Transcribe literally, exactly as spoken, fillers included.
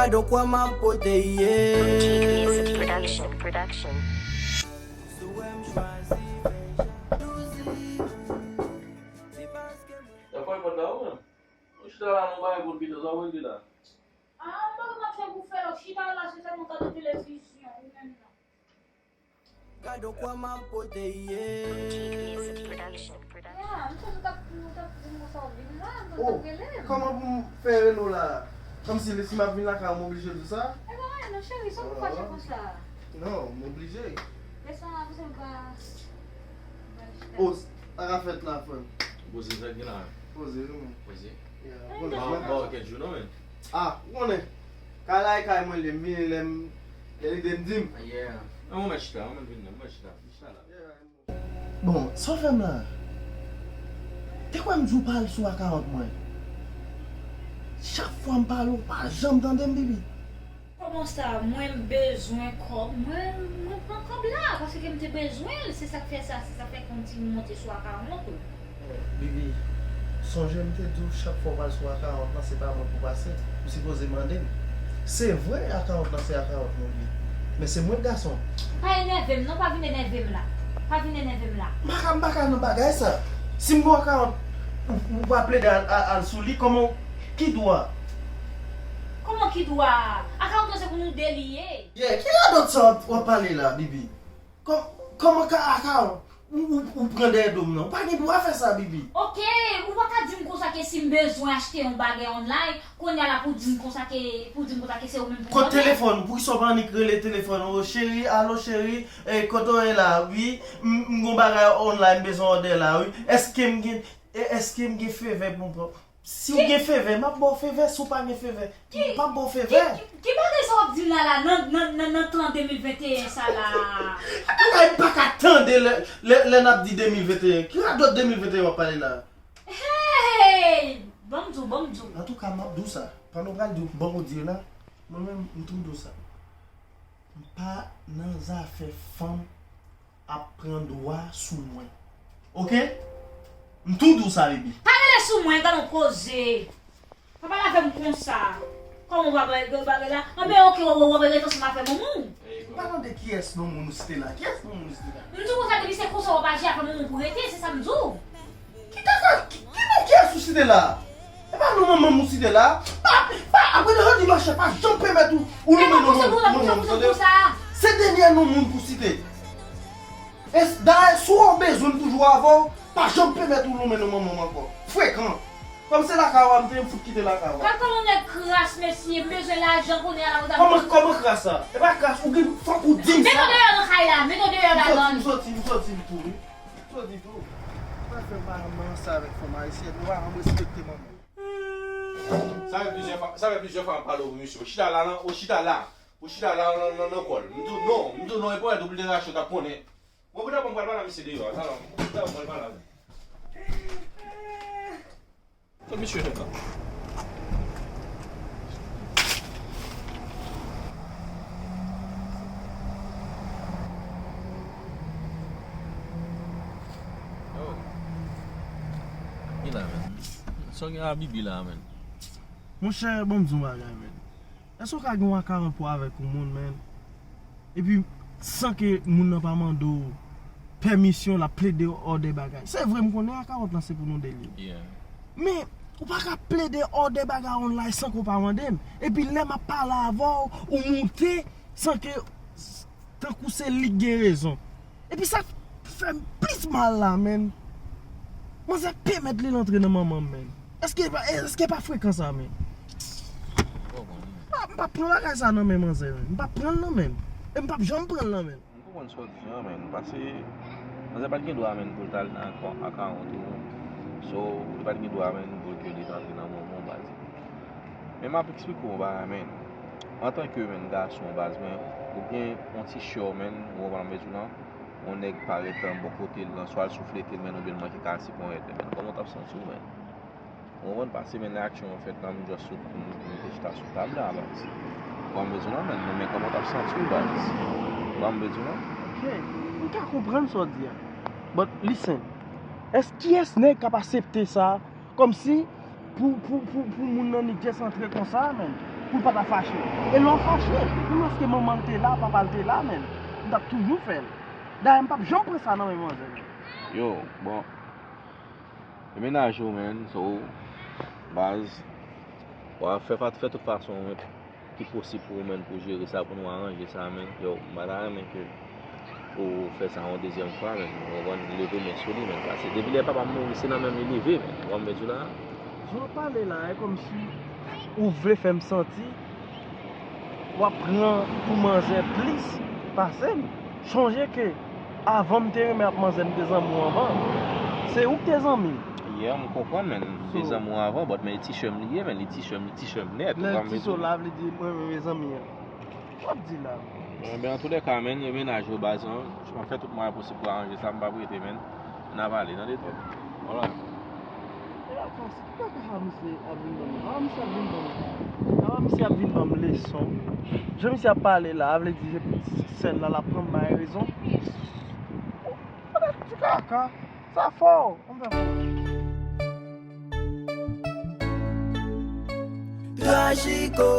Gad yon kwè m ap pote ye. G P Music Production. Production. Si w wè m chwazi fè jalouzi pou ou, se paske m. Sa fè pòt la ou menm? Ou chita la nan bagay pou l pito, sa w vle di la? Ah, m pa konn sa m fè pou fè lòk chita la, se sèlman gade televizyon ou menm nan. Gad yon kwè m ap pote ye. G P Music Production. Production. Ya, m santi w t ap, w t ap di m konsa w vin la, m santi w Oh, t ap rele m. Kòman pou m fè rele w la? Kòmsi si m ap vin lakay ou, m oblije di w sa? E pa anyen non, cheri, sa w fache konsa? Non, m oblije. Lè sa, pou se m pa, m pa chita. Oh, sa ka fèt la, frè m. Poze sa gen la. Poze, wi, mwen. Poze. Yeah, Hey, konnen, Ba non? ba w kèk jou non men. Ah, ou konnen. Kay la e kay mwen li ye, m vini lè m, lè lide m di m. Yeah. An mwen mèt chita, an mwen vin nan, mwen chita. Chita la. Bon, sa w fè m la? Te kwè m di w pa al sou akawont mwen. Chak fwa m pale w, ou pa janm tande m, Bibi. Kòman sa, mwen m bezwen kòb, mwen, mwen pran kòb la, paske m te bezwen l, se sa k fè sa, se sa k fè kòmsi m monte sou akawont ou. Bibi, sonje m te di w chak fwa w pral sou akawont lan, se pa mwen pou pase. Ou sipoze mande m. Se vre, akawont lan se akawont mwen li ye. Men se mwen k gason. Pa enève m non, pa vin enève m la. Pa vin enève m la. M pa ka, m pa ka nan bagay sa. Si m gen akawont, ou, ou pa plede al, al, al sou li, kòman, ki dwa? Kòman ki dwa? Akawont lan se pou nou de li ye. Yeah, ki radòt sa w ap, w ap pale la, Bibi? Kò-, kòman ka, akawont? Ou, ou, ou pran dèyè do m nan. Ou pa gen dwa fè sa, Bibi. Ok, ou pa ka di m konsa ke si m bezwen achte yon bagay online, kounye a la pou di m konsa ke, pou di m konsa ke se ou menm pou Kot mande. Telefòn ou? Poukisa w pa annik rele telefòn ou? Cheri, alo cheri, e, kote w ye la? Wi, m, m gon bagay online m bezwen òdè la, wi. Èske m gen, e, èske m gen favè pou m pran? Si w gen favè, m ap ba w favè, si w pa gen favè, m p ap ba w favè. Ki, ki, ki bagay sa w ap di m la la nan, nan, nan, nan tan de mil venteyen sa la? Ou pa, pa ka tande lè, lè, lè n ap di de mil venteyen. Ki radòt de mil venteyen w ap pale la? Hey! Ban m di w, ban m di w. Antouka, m ap di w sa. Pandan w pral di w ban w di la, mwen menm, m tou di w sa. M pa nan zafè fanm ap pran dwa sou mwen. Oke? M tou di w sa, Bibi. Pa rele sou mwen, gade yon koze. Pa pale avè m konsa. Kòman w pa bay, bay, bay la? Anben, oke, w, w, w ap rete ansanm avè manman w. M pa tande kiyès non moun ou site la. Kiyès non moun ou site la? M di w konsa, depi se konsa w ap aji avè manman w pou rete, se sa m di w. Ki ka fè, ki, ki non kiyès ou site la? E pa non manman m ou site la. Pa, pa, apre de jodi machè, pa janm pèmèt ou, ou lonmen non manman m, tande? Se dènyè non moun pou site. E s-, dayè, si w bezwen m toujou avè w, pa janm pèmèt ou lonmen non manman m ankò. Frekan. Kòm se lakay w a m te ye, m fout kite lakay w a. Gad kòman nèg kras, mesye, m bezwen lajan kounye a la, ou ta. Kòman, kòman kras sa? E pa kras, ou gen, fòk ou di m Met sa. w deyò nan kay la, met w deyò la, M soti, Don. m soti, m soti, m tou wi. M soti tou. Mwen fè pa manse avèk fanm ayisyèn, nou pa janm respekte manman. Sa fè plizyè fwa, sa fè plizyè fwa m pale w, mesye. Ou chita la, nan, ou chita la. Ou chita la, nan, nan, nan kò l. M di w non, m di w non, e pwomèt ou pou l te rache w t ap konnen. Mwen pou ta ban m pral pale a misye deyò a, talè, talè m pral pale avè l. Kot misye fèt la? Yo. Ki la, menn? Sa w gen a Bibi la, menn? Monchè, ban m di w yon bagay, menn. Èske w ka gen yon akawont pou avèk yon moun, menn? Epi, san ke moun nan pa mande w pèmisyon, l ap plede òdè bagay. Se vre, m konnen akawont lan se pou nou de li. Yeah. Men, ou pa ka plede òdè bagay online san ke w pa mande m. Epi, lè m ap pale avè w, ou moute san ke, tankou se li k gen rezon. Epi sa k fè m plis mal la, menn. Manzè pèmèt li antre nan manman m, menn. Èske, èske pa frekan sa, menn? Bon, bon, non. M pa, m p ap pran bagay sa nan men manzè, menn. M p ap pran l nan men l. E m p ap janm pran l nan men l. M konprann sa w di a, menn. Paske manzè pa t gen dwa, menn, pou l t al nan akawont ou. So, li pa t gen dwa, menn, pou ke li t antre nan manman w, baz. Men m ap eksplike w yon bagay, menn. Antanke, menn, gason, baz, men, ou gen yon ti chè, menn, ou konprann m bezwen lan, yon nèg parèt bò kote l lan, swa l souflete l, menn, oubyen l manke kase ponyèt li, menn. Kòman w t ap santi w, menn? Ou konprann? Paske, menn, lè aksyon an fèt lan, m just sot, m, m te chita sou tab la, baz. Ou konprann m bezwen lan, menn, men kòman w t ap santi w, baz? Ou konprann m bezwen lan? Ok, m ka konprann sa w di a. But listen, èske kiyès nèg k ap aksepte sa? Kòmsi pou, pou, pou, pou moun nan ni just antre konsa, menn. pou l pa ta fache. E lè w fache, menm lòske manman l te la, papa l te la, men, m t ap toujou fè l. Dayè, m p ap janm pran sa nan men manzè, men. Yo, bon. E menaj ou, men, so, baz, w a fè, fè tout fason, men, ki posib pou ou, men, pou jere sa, pou nou aranje sa, men. Yo, m pa ta renmen ke ou fè sa yon dezyèm fwa, men, ou konprann, leve men sou li, men, paske depi lè papa m mouri, se nan men m li leve, men, ou konprann, m di w la. Jan w pale la, e kòmsi ou vle fè m santi w ap pran pou manzè plis pase m. Sonje ke avan m te renmen ap manzè, m te zanmi w anvan. Se ou k te zanmi m. Yeah, m konprann, men, m te zanmi w anvan, but men, li ti sè m li ye, men, li ti sè m, li ti sè m nèt, ou Lè konprann, ti m di sè w w. La vle di mwen renmen zanmi an. W ap di la. Bon, ben, an tou lè ka, men, yo menaj yo, baz, an, m ap fè tout mwayen posib pou aranje sa, m p ap rete, men. N a pale, tande, twòp. Alright. E la, kaka misye ap vin ban m. Kaka misye ap vin ban m. Kaka misye ap vin ban m leson. Jan misye ap pale la, a vle di se sèn la, l ap pran m bay rezon. Ti kaka, sa fò. Ann fè fò. Trajiko.